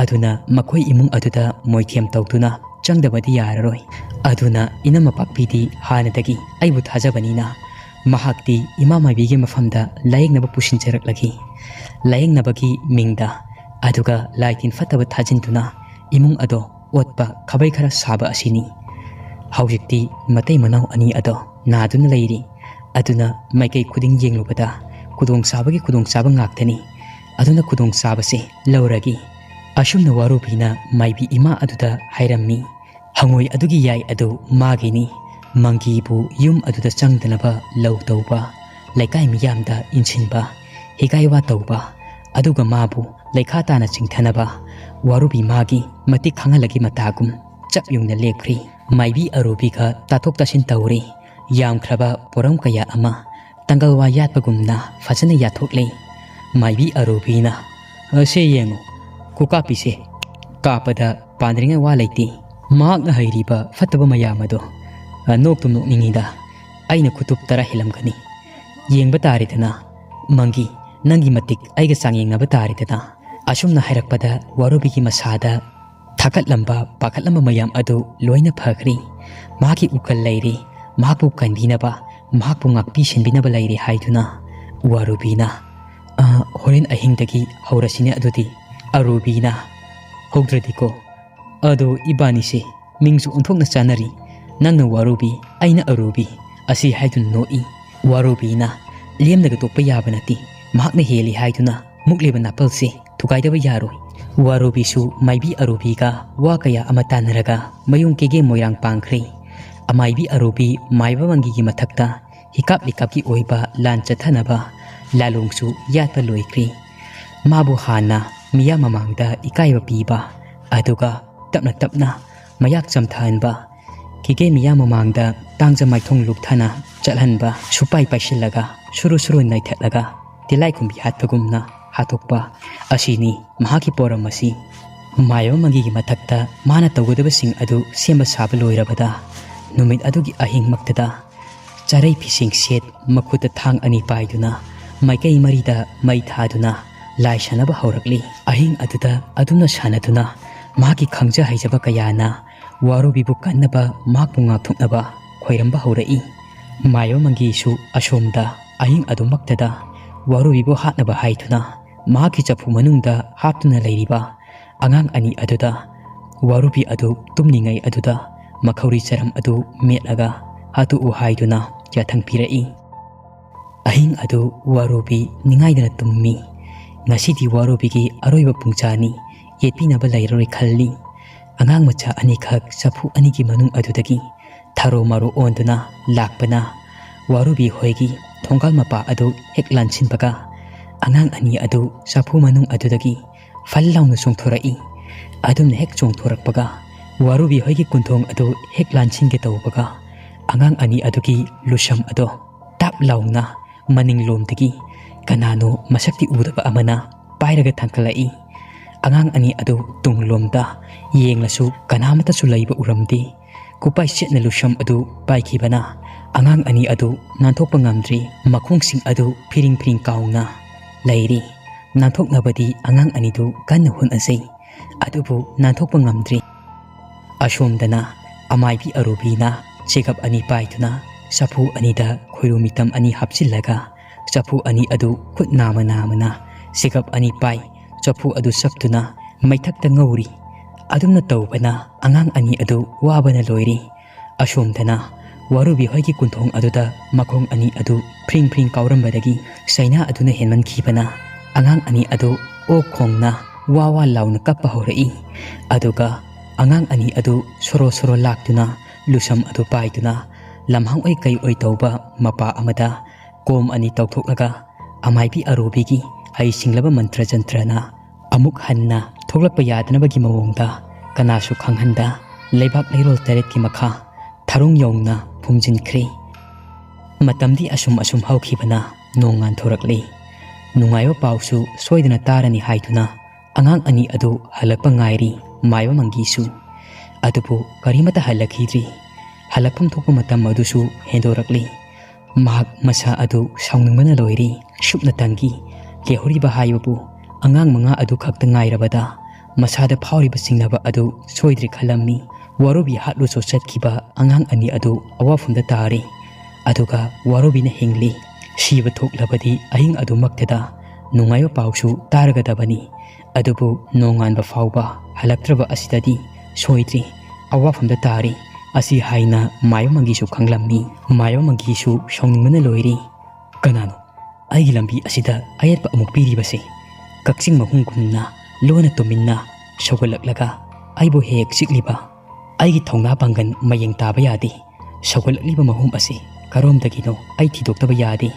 ꯑꯗꯨꯅ ꯃꯈꯣꯏ ꯏꯃꯨꯡ ꯑꯗꯨꯗ ꯃꯣꯏꯊꯦꯝ ꯇꯧꯗꯨꯅ ꯆꯪꯗꯕꯗꯤ ꯌꯥꯔꯔꯣꯏ꯫ ꯑꯗꯨꯅ ꯏꯅꯝꯃ ꯄꯥꯛꯄꯤꯗꯤ ꯍꯥꯟꯅꯗꯒꯤ ꯑꯩꯕꯨ ꯊꯥꯖꯕꯅꯤꯅ ꯃꯍꯥꯛꯇꯤ ꯏꯃꯥ ꯃꯥꯏꯕꯤꯒꯤ ꯃꯐꯝꯗ ꯂꯥꯌꯦꯡꯅꯕ ꯄꯨꯁꯤꯟꯖꯔꯛꯂꯒꯦ꯫ ꯂꯥꯌꯦꯡꯅꯕꯒꯤ ꯃꯤꯡꯗ ꯑꯗꯨꯒ ꯂꯥꯏ ꯇꯤꯟ ꯐꯠꯇꯕ ꯊꯥꯖꯤꯟꯗꯨꯅ ꯏꯃꯨꯡ ꯑꯗꯣ ꯑꯣꯠꯄ ꯈꯥꯕꯩ ꯈꯔ ꯁꯥꯕ ꯑꯁꯤꯅꯤ꯫ ꯍꯧꯖꯤꯛꯇꯤ ꯃꯇꯩ ꯃꯅꯥꯎ ꯑꯅꯤ ꯑꯗꯣ ꯅꯥꯗꯨꯅ ꯂꯩꯔꯤ꯫ ꯑꯗꯨꯅ ꯃꯥꯏꯀꯩ ꯈꯨꯗꯤꯡ ꯌꯦꯡꯂꯨꯕꯗ ꯈꯨꯗꯣꯡꯆꯥꯕꯒꯤ ꯈꯨꯗꯣꯡꯆꯥꯕ ꯉꯥꯛꯇꯅꯤ꯫ ꯑꯗꯨꯅ ꯈꯨꯗꯣꯡꯆꯥꯕꯁꯦ ꯂꯧꯔꯒꯦ꯫ ꯑꯁꯨꯝꯅ ꯋꯥꯔꯨꯕꯤꯅ ꯃꯥꯏꯕꯤ ꯏꯃꯥ ꯑꯗꯨꯗ ꯍꯥꯏꯔꯝꯃꯤ꯫ ꯍꯉꯣꯏ ꯑꯗꯨꯒꯤ ꯌꯥꯏ ꯑꯗꯨ ꯃꯥꯒꯤꯅꯤ꯫ ꯃꯪꯒꯤꯕꯨ ꯌꯨꯝ ꯑꯗꯨꯗ ꯆꯪꯗꯅꯕ ꯂꯧ ꯇꯧꯕ, ꯂꯩꯀꯥꯏ ꯃꯤꯌꯥꯝꯗ ꯏꯟꯁꯤꯟꯕ, ꯍꯤꯒꯥꯏ ꯋꯥ ꯇꯧꯕ, ꯑꯗꯨꯒ ꯃꯥꯕꯨ ꯂꯩꯈꯥ ꯇꯥꯅ ꯆꯤꯡꯊꯅꯕ ꯋꯥꯔꯨꯕꯤ ꯃꯥꯒꯤ ꯃꯇꯤꯛ ꯈꯪꯍꯜꯂꯒꯤ ꯃꯇꯥꯒꯨꯝ ꯆꯞ ꯌꯨꯡꯅ ꯂꯦꯞꯈ꯭ꯔꯤ꯫ ꯃꯥꯏꯕꯤ ꯑꯔꯨꯕꯤꯒ ꯇꯥꯊꯣꯛ ꯇꯥꯁꯤꯟ ꯇꯧꯔꯤ꯫ ꯌꯥꯝꯈ꯭ꯔꯕ ꯄꯣꯔꯝ ꯀꯌꯥ ꯑꯃ ꯇꯪꯒꯜ ꯋꯥ ꯌꯥꯠꯄꯒꯨꯝꯅ ꯐꯖꯅ ꯌꯥꯊꯣꯛꯂꯤ꯫ ꯃꯥꯏꯕꯤ ꯑꯔꯨꯕꯤꯅ, "ꯑꯁꯦ ꯌꯦꯡꯉꯨ, ꯈꯨꯀꯥꯞꯄꯤꯁꯦ ꯀꯥꯞꯄꯗ ꯄꯥꯟꯗ꯭ꯔꯤꯉꯩ ꯋꯥ ꯂꯩꯇꯦ꯫ ꯃꯍꯥꯛꯅ ꯍꯩꯔꯤꯕ ꯐꯠꯇꯕ ꯃꯌꯥꯝ ꯑꯗꯣ, ꯑ, ꯅꯣꯛꯇꯨꯝ ꯅꯣꯛꯅꯤꯡꯉꯤꯗ꯫ ꯑꯩꯅ ꯈꯨꯇꯨꯞ ꯇꯔꯥ ꯍꯦꯜꯂꯝꯒꯅꯤ꯫ ꯌꯦꯡꯕ ꯇꯥꯔꯦꯗꯅ꯫ ꯃꯪꯒꯤ, ꯅꯪꯒꯤ ꯃꯇꯤꯛ ꯑꯩꯒ ꯆꯥꯡꯌꯦꯡꯅꯕ ꯇꯥꯔꯦꯗꯅ"꯫ ꯑꯁꯨꯝꯅ ꯍꯥꯏꯔꯛꯄꯗ ꯋꯥꯔꯨꯕꯤꯒꯤ ꯃꯁꯥꯗ ꯊꯥꯀꯠꯂꯝꯕ, ꯄꯥꯈꯠꯂꯝꯕ ꯃꯌꯥꯝ ꯑꯗꯨ ꯂꯣꯏꯅ ꯐꯈ꯭ꯔꯦ꯫ ꯃꯍꯥꯛꯀꯤ ꯎꯀꯜ ꯂꯩꯔꯦ, ꯃꯍꯥꯛꯄꯨ ꯀꯟꯕꯤꯅꯕ, ꯃꯍꯥꯛꯄꯨ ꯉꯥꯛꯄꯤ ꯁꯦꯟꯕꯤꯅꯕ ꯂꯩꯔꯦ ꯍꯥꯏꯗꯨꯅ ꯋꯥꯔꯨꯕꯤꯅ, "ꯑ, ꯍꯣꯔꯦꯟ ꯑꯍꯤꯡꯗꯒꯤ ꯍꯧꯔꯁꯤꯅꯦ ꯑꯗꯨꯗꯤ"꯫ ꯑꯔꯨꯕꯤꯅ, "ꯍꯧꯗ꯭ꯔꯗꯤꯀꯣ? ꯑꯗꯣ ꯏꯕꯥꯅꯤꯁꯦ ꯃꯤꯡꯁꯨ ꯑꯣꯟꯊꯣꯛꯅ ꯆꯥꯟꯅꯔꯤ꯫ ꯅꯪꯅ ꯋꯥꯔꯨꯕꯤ, ꯑꯩꯅ ꯑꯔꯨꯕꯤ" ꯑꯁꯤ ꯍꯥꯏꯗꯨꯅ ꯅꯣꯛꯏ꯫ ꯋꯥꯔꯨꯕꯤꯅ, "ꯂꯦꯝꯅꯒ ꯇꯣꯛꯄ ꯌꯥꯕ ꯅꯠꯇꯦ꯫ ꯃꯍꯥꯛꯅ ꯍꯦꯜꯂꯤ ꯍꯥꯏꯗꯨꯅ ꯃꯨꯛꯂꯤꯕ ꯅꯥꯄꯜꯁꯦ ꯊꯨꯒꯥꯏꯗꯕ ꯌꯥꯔꯣꯏ"꯫ ꯋꯥꯔꯨꯕꯤꯁꯨ ꯃꯥꯏꯕꯤ ꯑꯔꯨꯕꯤꯒ ꯋꯥ ꯀꯌꯥ ꯑꯃ ꯇꯥꯟꯅꯔꯒ ꯃꯌꯨꯝ ꯀꯦꯒꯦ ꯃꯣꯏꯔꯥꯡ ꯄꯥꯡꯈ꯭ꯔꯦ꯫ ꯑꯃꯥꯏꯕꯤ ꯑꯔꯨꯕꯤ ꯃꯥꯏꯕ ꯃꯪꯒꯤꯒꯤ ꯃꯊꯛꯇ ꯍꯤꯀꯥꯞ ꯂꯤꯀꯥꯞꯀꯤ ꯑꯣꯏꯕ ꯂꯥꯟ ꯆꯠꯊꯅꯕ ꯂꯥꯂꯣꯡꯁꯨ ꯌꯥꯠꯄ ꯂꯣꯏꯈ꯭ꯔꯦ꯫ ꯃꯥꯕꯨ ꯍꯥꯟꯅ ꯃꯤꯌꯥꯝ ꯃꯃꯥꯡꯗ ꯏꯀꯥꯏꯕ ꯄꯤꯕ, ꯑꯗꯨꯒ ꯇꯞꯅ ꯇꯞꯅ ꯃꯌꯥꯛ ꯆꯝꯊꯍꯟꯕ, ꯀꯤꯀꯦ ꯃꯤꯌꯥꯝ ꯃꯃꯥꯡꯗ ꯇꯥꯡꯖ ꯃꯥꯏꯊꯣꯡ ꯂꯨꯞꯊꯅ ꯆꯠꯍꯟꯕ, ꯁꯨꯄꯥꯏ ꯄꯥꯏꯁꯤꯜꯂꯒ ꯁꯨꯔꯨ ꯁꯨꯔꯨ ꯅꯩꯊꯠꯂꯒ ꯇꯤꯂꯥꯏꯈꯨꯝꯕꯤ ꯍꯥꯠꯄꯒꯨꯝꯅ ꯍꯥꯠꯇꯣꯛꯄ ꯑꯁꯤꯅꯤ ꯃꯍꯥꯛꯀꯤ ꯄꯣꯔꯝ ꯑꯁꯤ꯫ ꯃꯥꯏꯕ ꯃꯪꯒꯤꯒꯤ ꯃꯊꯛꯇ ꯃꯥꯅ ꯇꯧꯒꯗꯕꯁꯤꯡ ꯑꯗꯨ ꯁꯦꯝꯕ ꯁꯥꯕ ꯂꯣꯏꯔꯕꯗ, ꯅꯨꯃꯤꯠ ꯑꯗꯨꯒꯤ ꯑꯍꯤꯡꯃꯛꯇꯗ ꯆꯥꯔꯩ ꯐꯤꯁꯤꯡ ꯁꯦꯠ, ꯃꯈꯨꯠꯇ ꯊꯥꯡ ꯑꯅꯤ ꯄꯥꯏꯗꯨꯅ ꯃꯥꯏꯀꯩ ꯃꯔꯤꯗ ꯃꯩ ꯊꯥꯗꯨꯅ ꯂꯥꯏ ꯁꯥꯟꯅꯕ ꯍꯧꯔꯛꯂꯤ꯫ ꯑꯍꯤꯡ ꯑꯗꯨꯗ ꯑꯗꯨꯝꯅ ꯁꯥꯟꯅꯗꯨꯅ ꯃꯍꯥꯛꯀꯤ ꯈꯪꯖ ꯍꯩꯖꯕ ꯀꯌꯥꯅ ꯋꯥꯔꯨꯕꯤꯕꯨ ꯀꯟꯅꯕ, ꯃꯍꯥꯛꯄꯨ ꯉꯥꯛꯊꯣꯛꯅꯕ ꯈꯣꯏꯔꯝꯕ ꯍꯧꯔꯛꯏ꯫ ꯃꯥꯏꯕ ꯃꯪꯒꯤꯁꯨ ꯑꯁꯣꯝꯗ ꯑꯍꯤꯡ ꯑꯗꯨꯃꯛꯇꯗ ꯋꯥꯔꯨꯕꯤꯕꯨ ꯍꯥꯠꯅꯕ ꯍꯥꯏꯗꯨꯅ ꯃꯍꯥꯛꯀꯤ ꯆꯐꯨ ꯃꯅꯨꯡꯗ ꯍꯥꯞꯇꯨꯅ ꯂꯩꯔꯤꯕ ꯑꯉꯥꯡ ꯑꯅꯤ ꯑꯗꯨꯗ ꯋꯥꯔꯨꯕꯤ ꯑꯗꯨ ꯇꯨꯝꯂꯤꯉꯩ ꯑꯗꯨꯗ ꯃꯈꯧꯔꯤ ꯆꯔꯝ ꯑꯗꯨ ꯃꯦꯠꯂꯒ ꯍꯥꯠꯇꯣꯛꯎ ꯍꯥꯏꯗꯨꯅ ꯌꯥꯊꯪ ꯄꯤꯔꯛꯏ꯫ ꯑꯍꯤꯡ ꯑꯗꯨ ꯋꯥꯔꯨꯕꯤ ꯅꯤꯡꯉꯥꯏꯗꯅ ꯇꯨꯝꯃꯤ꯫ ꯉꯁꯤꯗꯤ ꯋꯥꯔꯨꯕꯤꯒꯤ ꯑꯔꯣꯏꯕ ꯄꯨꯡꯖꯥꯅꯤ, ꯌꯦꯠꯄꯤꯅꯕ ꯂꯩꯔꯔꯣꯏ ꯈꯜꯂꯤ꯫ ꯑꯉꯥꯡ ꯃꯆꯥ ꯑꯅꯤꯈꯛ ꯆꯐꯨ ꯑꯅꯤꯒꯤ ꯃꯅꯨꯡ ꯑꯗꯨꯗꯒꯤ ꯊꯔꯣ ꯃꯔꯣ ꯑꯣꯟꯗꯨꯅ ꯂꯥꯛꯄꯅ ꯋꯥꯔꯨꯕꯤ ꯍꯣꯏꯒꯤ ꯊꯣꯡꯒꯥꯜ ꯃꯄꯥ ꯑꯗꯨ ꯍꯦꯛ ꯂꯥꯟꯁꯤꯟꯕꯒ ꯑꯉꯥꯡ ꯑꯅꯤ ꯑꯗꯨ ꯆꯐꯨ ꯃꯅꯨꯡ ꯑꯗꯨꯗꯒꯤ ꯐꯜ ꯂꯥꯎꯅ ꯆꯣꯡꯊꯣꯔꯛꯏ꯫ ꯑꯗꯨꯝꯅ ꯍꯦꯛ ꯆꯣꯡꯊꯣꯔꯛꯄꯒ ꯋꯥꯔꯨꯕꯤ ꯍꯣꯏꯒꯤ ꯀꯨꯟꯊꯣꯡ ꯑꯗꯨ ꯍꯦꯛ ꯂꯥꯟꯁꯤꯟꯒꯦ ꯇꯧꯕꯒ ꯑꯉꯥꯡ ꯑꯅꯤ ꯑꯗꯨꯒꯤ ꯂꯨꯁꯝ ꯑꯗꯣ ꯇꯥꯞ ꯂꯥꯎꯅ ꯃꯅꯤꯡꯂꯣꯝꯗꯒꯤ ꯀꯅꯥꯅꯣ ꯃꯁꯛꯇꯤ ꯎꯗꯕ ꯑꯃꯅ ꯄꯥꯏꯔꯒ ꯊꯥꯡꯒꯠꯂꯛꯏ꯫ ꯑꯉꯥꯡ ꯑꯅꯤ ꯑꯗꯨ ꯇꯨꯡꯂꯣꯝꯗ ꯌꯦꯡꯂꯁꯨ ꯀꯅꯥꯃꯠꯇꯁꯨ ꯂꯩꯕ ꯎꯔꯝꯗꯦ꯫ ꯈꯨꯄꯥꯏ ꯁꯦꯠꯅ ꯂꯨꯁꯝ ꯑꯗꯨ ꯄꯥꯏꯈꯤꯕꯅ ꯑꯉꯥꯡ ꯑꯅꯤ ꯑꯗꯨ ꯅꯥꯟꯊꯣꯛꯄ ꯉꯝꯗ꯭ꯔꯤ꯫ ꯃꯈꯣꯡꯁꯤꯡ ꯑꯗꯨ ꯐꯤꯔꯤꯡ ꯐꯤꯔꯤꯡ ꯀꯥꯎꯅ ꯂꯩꯔꯤ꯫ ꯅꯥꯟꯊꯣꯛꯅꯕꯗꯤ ꯑꯉꯥꯡ ꯑꯅꯤꯗꯨ ꯀꯟꯅ ꯍꯣꯠꯅꯖꯩ꯫ ꯑꯗꯨꯕꯨ ꯅꯥꯟꯊꯣꯛꯄ ꯉꯝꯗ꯭ꯔꯤ꯫ ꯑꯁꯣꯝꯗꯅ ꯑꯃꯥꯏꯕꯤ ꯑꯔꯨꯕꯤꯅ ꯆꯦꯒꯞ ꯑꯅꯤ ꯄꯥꯏꯗꯨꯅ ꯆꯐꯨ ꯑꯅꯤꯗ ꯈꯣꯏꯔꯨ ꯃꯤꯇꯝ ꯑꯅꯤ ꯍꯥꯞꯆꯤꯜꯂꯒ ꯆꯐꯨ ꯑꯅꯤ ꯑꯗꯨ ꯈꯨꯠ ꯅꯥꯃ ꯅꯥꯃꯅ ꯆꯦꯒꯞ ꯑꯅꯤ ꯄꯥꯏ ꯆꯐꯨ ꯑꯗꯨ ꯆꯞꯇꯨꯅ ꯃꯩꯊꯛꯇ ꯉꯧꯔꯤ꯫ ꯑꯗꯨꯝꯅ ꯇꯧꯕꯅ ꯑꯉꯥꯡ ꯑꯅꯤ ꯑꯗꯨ ꯋꯥꯕꯅ ꯂꯣꯏꯔꯤ꯫ ꯑꯁꯣꯝꯗꯅ ꯋꯥꯔꯨꯕꯤ ꯍꯣꯏꯒꯤ ꯀꯨꯟꯊꯣꯡ ꯑꯗꯨꯗ ꯃꯈꯣꯡ ꯑꯅꯤ ꯑꯗꯨ ꯐ꯭ꯔꯤꯡ ꯐ꯭ꯔꯤꯡ ꯀꯥꯎꯔꯝꯕꯗꯒꯤ ꯆꯩꯅꯥ ꯑꯗꯨꯅ ꯍꯦꯟꯃꯟꯈꯤꯕꯅ ꯑꯉꯥꯡ ꯑꯅꯤ ꯑꯗꯨ ꯑꯣꯛ ꯈꯣꯡꯅ ꯋꯥ ꯋꯥ ꯂꯥꯎꯅ ꯀꯞꯄ ꯍꯧꯔꯛꯏ꯫ ꯑꯗꯨꯒ ꯑꯉꯥꯡ ꯑꯅꯤ ꯑꯗꯨ ꯁꯣꯔꯣ ꯁꯣꯔꯣ ꯂꯥꯛꯇꯨꯅ ꯂꯨꯁꯝ ꯑꯗꯨ ꯄꯥꯏꯗꯨꯅ ꯂꯝꯍꯥꯡ ꯑꯣꯏ ꯀꯩ ꯑꯣꯏ ꯇꯧꯕ ꯃꯄꯥ ꯑꯃꯗ ꯀꯣꯝ ꯑꯅꯤ ꯇꯧꯊꯣꯛꯂꯒ ꯑꯃꯥꯏꯕꯤ ꯑꯔꯨꯕꯤꯒꯤ ꯍꯩ ꯁꯤꯡꯂꯕ ꯃꯟꯇ꯭ꯔ ꯖꯟꯇ꯭ꯔꯅ ꯑꯃꯨꯛ ꯍꯟꯅ ꯊꯣꯛꯂꯛꯄ ꯌꯥꯗꯅꯕꯒꯤ ꯃꯑꯣꯡꯗ ꯀꯅꯥꯁꯨ ꯈꯪꯍꯟꯗ ꯂꯩꯕꯥꯛ ꯂꯩꯔꯣꯜ ꯇꯔꯦꯠꯀꯤ ꯃꯈꯥ ꯊꯔꯨꯡ ꯌꯧꯅ ꯐꯨꯝꯖꯤꯟꯈ꯭ꯔꯦ꯫ ꯃꯇꯝꯗꯤ ꯑꯁꯨꯝ ꯑꯁꯨꯝ ꯍꯧꯈꯤꯕꯅ ꯅꯣꯡ ꯉꯥꯟꯊꯣꯔꯛꯂꯤ꯫ ꯅꯨꯡꯉꯥꯏꯕ ꯄꯥꯎꯁꯨ ꯁꯣꯏꯗꯅ ꯇꯥꯔꯅꯤ ꯍꯥꯏꯗꯨꯅ ꯑꯉꯥꯡ ꯑꯅꯤ ꯑꯗꯨ ꯍꯜꯂꯛꯄ ꯉꯥꯏꯔꯤ ꯃꯥꯏꯕ ꯃꯪꯒꯤꯁꯨ꯫ ꯑꯗꯨꯕꯨ ꯀꯔꯤꯃꯠꯇ ꯍꯜꯂꯛꯈꯤꯗ꯭ꯔꯤ꯫ ꯍꯜꯂꯛꯐꯝ ꯊꯣꯛꯄ ꯃꯇꯝ ꯑꯗꯨꯁꯨ ꯍꯦꯟꯗꯣꯔꯛꯂꯤ꯫ ꯃꯍꯥꯛ ꯃꯁꯥ ꯑꯗꯨ ꯁꯥꯎꯅꯤꯡꯕꯅ ꯂꯣꯏꯔꯤ꯫ ꯁꯨꯞꯅꯇꯪꯒꯤ ꯂꯩꯍꯧꯔꯤꯕ ꯍꯥꯏꯕꯕꯨ ꯑꯉꯥꯡ ꯃꯉꯥ ꯑꯗꯨ ꯈꯛꯇ ꯉꯥꯏꯔꯕꯗ ꯃꯁꯥꯗ ꯐꯥꯎꯔꯤꯕ ꯆꯤꯡꯅꯕ ꯑꯗꯨ ꯁꯣꯏꯗ꯭ꯔꯦ ꯈꯜꯂꯝꯃꯤ꯫ ꯋꯥꯔꯨꯕꯤ ꯍꯥꯠꯂꯨꯆꯣ ꯆꯠꯈꯤꯕ ꯑꯉꯥꯡ ꯑꯅꯤ ꯑꯗꯨ ꯑꯋꯥꯐꯝꯗ ꯇꯥꯔꯤ꯫ ꯑꯗꯨꯒ ꯋꯥꯔꯨꯕꯤꯅ ꯍꯤꯡꯂꯤ꯫ ꯁꯤꯕ ꯊꯣꯛꯂꯕꯗꯤ ꯑꯍꯤꯡ ꯑꯗꯨꯃꯛꯇꯗ ꯅꯨꯡꯉꯥꯏꯕ ꯄꯥꯎꯁꯨ ꯇꯥꯔꯒꯗꯕꯅꯤ꯫ ꯑꯗꯨꯕꯨ ꯅꯣꯡꯉꯥꯟꯕ ꯐꯥꯎꯕ ꯍꯜꯂꯛꯇ꯭ꯔꯕ ꯑꯁꯤꯗꯗꯤ ꯁꯣꯏꯗ꯭ꯔꯤ, ꯑꯋꯥꯐꯝꯗ ꯇꯥꯔꯤ꯫ ꯑꯁꯤ ꯍꯥꯏꯅ ꯃꯥꯏꯕ ꯃꯪꯒꯤꯁꯨ ꯈꯪꯂꯝꯃꯤ꯫ ꯃꯥꯏꯕ ꯃꯪꯒꯤꯁꯨ ꯁꯥꯎꯅꯤꯡꯕꯅ ꯂꯣꯏꯔꯤ꯫ "ꯀꯅꯥꯅꯣ ꯑꯩꯒꯤ ꯂꯝꯕꯤ ꯑꯁꯤꯗ ꯑꯌꯦꯠꯄ ꯑꯃꯨꯛ ꯄꯤꯔꯤꯕꯁꯦ? ꯀꯛꯆꯤꯡ ꯃꯍꯨꯝꯒꯨꯝꯅ ꯂꯣꯟꯅ ꯇꯨꯃꯤꯟꯅ ꯁꯧꯒꯠꯂꯛꯂꯒ ꯑꯩꯕꯨ ꯍꯦꯛ ꯍꯦꯛ ꯆꯤꯛꯂꯤꯕ? ꯑꯩꯒꯤ ꯊꯧꯅꯥ ꯄꯥꯡꯒꯜ ꯃꯌꯦꯡ ꯇꯥꯕ ꯌꯥꯗꯦ꯫ ꯁꯧꯒꯠꯂꯛꯂꯤꯕ ꯃꯍꯨꯝ ꯑꯁꯤ ꯀꯔꯣꯝꯗꯒꯤꯅꯣ ꯑꯩ ꯊꯤꯗꯣꯛꯇꯕ ꯌꯥꯗꯦ,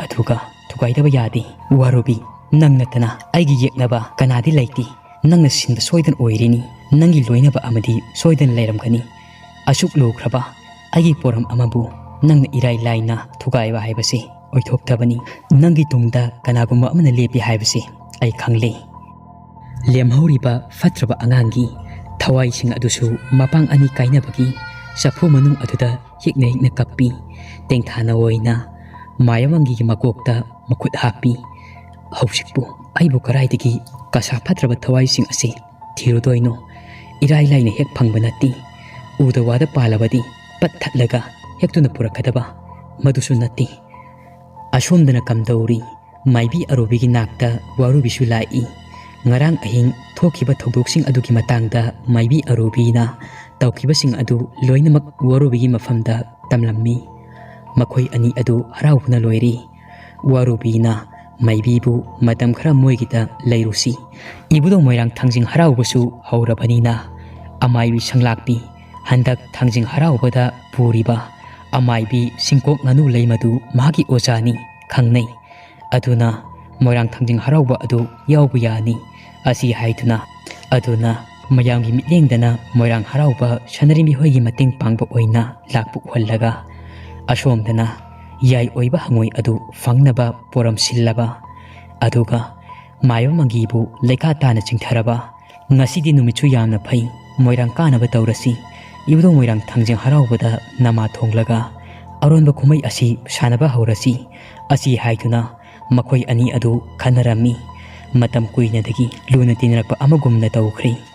ꯑꯗꯨꯒ ꯊꯨꯒꯥꯏꯗꯕ ꯌꯥꯗꯦ꯫ ꯋꯥꯔꯨꯕꯤ, ꯅꯪ ꯅꯠꯇꯅ ꯑꯩꯒꯤ ꯌꯦꯛꯅꯕ ꯀꯅꯥꯗꯤ ꯂꯩꯇꯦ꯫ ꯅꯪꯅ ꯁꯤꯟꯕ ꯁꯣꯏꯗꯅ ꯑꯣꯏꯔꯤꯅꯤ꯫ ꯅꯪꯒꯤ ꯂꯣꯏꯅꯕ ꯑꯃꯗꯤ ꯁꯣꯏꯗꯅ ꯂꯩꯔꯝꯒꯅꯤ꯫ ꯑꯁꯨꯛ ꯂꯨꯈ꯭ꯔꯕ ꯑꯩꯒꯤ ꯄꯣꯔꯝ ꯑꯃꯕꯨ ꯅꯪꯅ ꯏꯔꯥꯏ ꯂꯥꯏꯅ ꯊꯨꯒꯥꯏꯕ ꯍꯥꯏꯕꯁꯤ ꯑꯣꯏꯊꯣꯛꯇꯕꯅꯤ꯫ ꯅꯪꯒꯤ ꯇꯨꯡꯗ ꯀꯅꯥꯒꯨꯝꯕ ꯑꯃꯅ ꯂꯦꯞꯄꯤ ꯍꯥꯏꯕꯁꯤ ꯑꯩ ꯈꯪꯂꯦ꯫" ꯂꯦꯝꯍꯧꯔꯤꯕ ꯐꯠꯇ꯭ꯔꯕ ꯑꯉꯥꯡꯒꯤ ꯊꯋꯥꯏꯁꯤꯡ ꯑꯗꯨꯁꯨ ꯃꯄꯥꯡ ꯑꯅꯤ ꯀꯥꯏꯅꯕꯒꯤ ꯆꯐꯨ ꯃꯅꯨꯡ ꯑꯗꯨꯗ ꯍꯤꯛꯅ ꯍꯤꯛꯅ ꯀꯞꯄꯤ꯫ ꯇꯦꯡꯊꯥꯅ ꯑꯣꯏꯅ ꯃꯥꯌꯥꯃꯪꯒꯤꯒꯤ ꯃꯀꯣꯛꯇ ꯃꯈꯨꯠ ꯍꯥꯞꯄꯤ꯫ "ꯍꯧꯖꯤꯛꯄꯨ ꯑꯩꯕꯨ ꯀꯗꯥꯏꯗꯒꯤ ꯀꯁꯥ ꯐꯠꯇ꯭ꯔꯕ ꯊꯋꯥꯏꯁꯤꯡ ꯑꯁꯤ ꯊꯤꯔꯨꯗꯣꯏꯅꯣ? ꯏꯔꯥꯏ ꯂꯥꯏꯅ ꯍꯦꯛ ꯐꯪꯕ ꯅꯠꯇꯦ꯫ ꯎꯗ ꯋꯥꯗ ꯄꯥꯜꯂꯕꯗꯤ ꯄꯠ ꯊꯠꯂꯒ ꯍꯦꯛꯇꯨꯅ ꯄꯨꯔꯛꯀꯗꯕ, ꯃꯗꯨꯁꯨ ꯅꯠꯇꯦ꯫" ꯑꯁꯣꯝꯗꯅ ꯀꯝꯗꯧꯔꯤ? ꯃꯥꯏꯕꯤ ꯑꯔꯨꯕꯤꯒꯤ ꯅꯥꯛꯇ ꯋꯥꯔꯨꯕꯤꯁꯨ ꯂꯥꯛꯏ꯫ ꯉꯔꯥꯡ ꯑꯍꯤꯡ ꯊꯣꯛꯈꯤꯕ ꯊꯧꯗꯣꯛꯁꯤꯡ ꯑꯗꯨꯒꯤ ꯃꯇꯥꯡꯗ ꯃꯥꯏꯕꯤ ꯑꯔꯨꯕꯤꯅ ꯇꯧꯈꯤꯕꯁꯤꯡ ꯑꯗꯨ ꯂꯣꯏꯅꯃꯛ ꯋꯥꯔꯨꯕꯤꯒꯤ ꯃꯐꯝꯗ ꯇꯝꯂꯝꯃꯤ꯫ ꯃꯈꯣꯏ ꯑꯅꯤ ꯑꯗꯨ ꯍꯔꯥꯎꯕꯅ ꯂꯣꯏꯔꯤ꯫ ꯋꯥꯔꯨꯕꯤꯅ ꯃꯥꯏꯕꯤꯕꯨ ꯃꯇꯝ ꯈꯔ ꯃꯣꯏꯒꯤꯗ ꯂꯩꯔꯨꯁꯤ, ꯏꯕꯨꯙꯧ ꯃꯣꯏꯔꯥꯡ ꯊꯥꯡꯖꯤꯡ ꯍꯔꯥꯎꯕꯁꯨ ꯍꯧꯔꯕꯅꯤꯅ, ꯑꯃꯥꯏꯕꯤ ꯁꯪꯂꯥꯛꯄꯤ, ꯍꯟꯗꯛ ꯊꯥꯡꯖꯤꯡ ꯍꯔꯥꯎꯕꯗ ꯄꯨꯔꯤꯕ ꯑꯃꯥꯏꯕꯤ ꯁꯤꯡꯀꯣꯛ ꯉꯥꯅꯨ ꯂꯩꯃꯗꯨ ꯃꯍꯥꯛꯀꯤ ꯑꯣꯖꯥꯅꯤ, ꯈꯪꯅꯩ꯫ ꯑꯗꯨꯅ ꯃꯣꯏꯔꯥꯡ ꯊꯥꯡꯖꯤꯡ ꯍꯔꯥꯎꯕ ꯑꯗꯨ ꯌꯥꯎꯕ ꯌꯥꯅꯤ꯫ ꯑꯁꯤ ꯍꯥꯏꯗꯨꯅ, ꯑꯗꯨꯅ ꯃꯌꯥꯝꯒꯤ ꯃꯤꯠꯌꯦꯡꯗꯅ ꯃꯣꯏꯔꯥꯡ ꯍꯔꯥꯎꯕ ꯁꯅꯔꯤꯃꯤ ꯍꯣꯏꯒꯤ ꯃꯇꯦꯡ ꯄꯥꯡꯕ ꯑꯣꯏꯅ ꯂꯥꯛꯄ ꯎꯍꯜꯂꯒ, ꯑꯁꯣꯝꯗꯅ ꯌꯥꯏ ꯑꯣꯏꯕ ꯍꯪꯉꯣꯏ ꯑꯗꯨ ꯐꯪꯅꯕ ꯄꯣꯔꯝ ꯁꯤꯜꯂꯕ, ꯑꯗꯨꯒ ꯃꯥꯏꯕ ꯃꯪꯒꯤꯕꯨ ꯂꯩꯈꯥ ꯇꯥꯅ ꯆꯤꯡꯊꯔꯕ, "ꯉꯁꯤꯗꯤ ꯅꯨꯃꯤꯠꯁꯨ ꯌꯥꯝꯅ ꯐꯩ, ꯃꯣꯏꯔꯥꯡ ꯀꯥꯅꯕ ꯇꯧꯔꯁꯤ꯫ ꯏꯕꯨꯙꯧ ꯃꯣꯏꯔꯥꯡ ꯊꯥꯡꯖꯤꯡ ꯍꯔꯥꯎꯕꯗ ꯅꯃꯥ ꯊꯣꯡꯂꯒ ꯑꯔꯣꯟꯕ ꯀꯨꯝꯍꯩ ꯑꯁꯤ ꯁꯥꯟꯅꯕ ꯍꯧꯔꯁꯤ꯫" ꯑꯁꯤ ꯍꯥꯏꯗꯨꯅ ꯃꯈꯣꯏ ꯑꯅꯤ ꯑꯗꯨ ꯈꯟꯅꯔꯝꯃꯤ꯫ ꯃꯇꯝ ꯀꯨꯏꯅꯗꯒꯤ ꯂꯨꯅ ꯇꯤꯟꯅꯔꯛꯄ ꯑꯃꯒꯨꯝꯅ ꯇꯧꯈ꯭ꯔꯦ꯫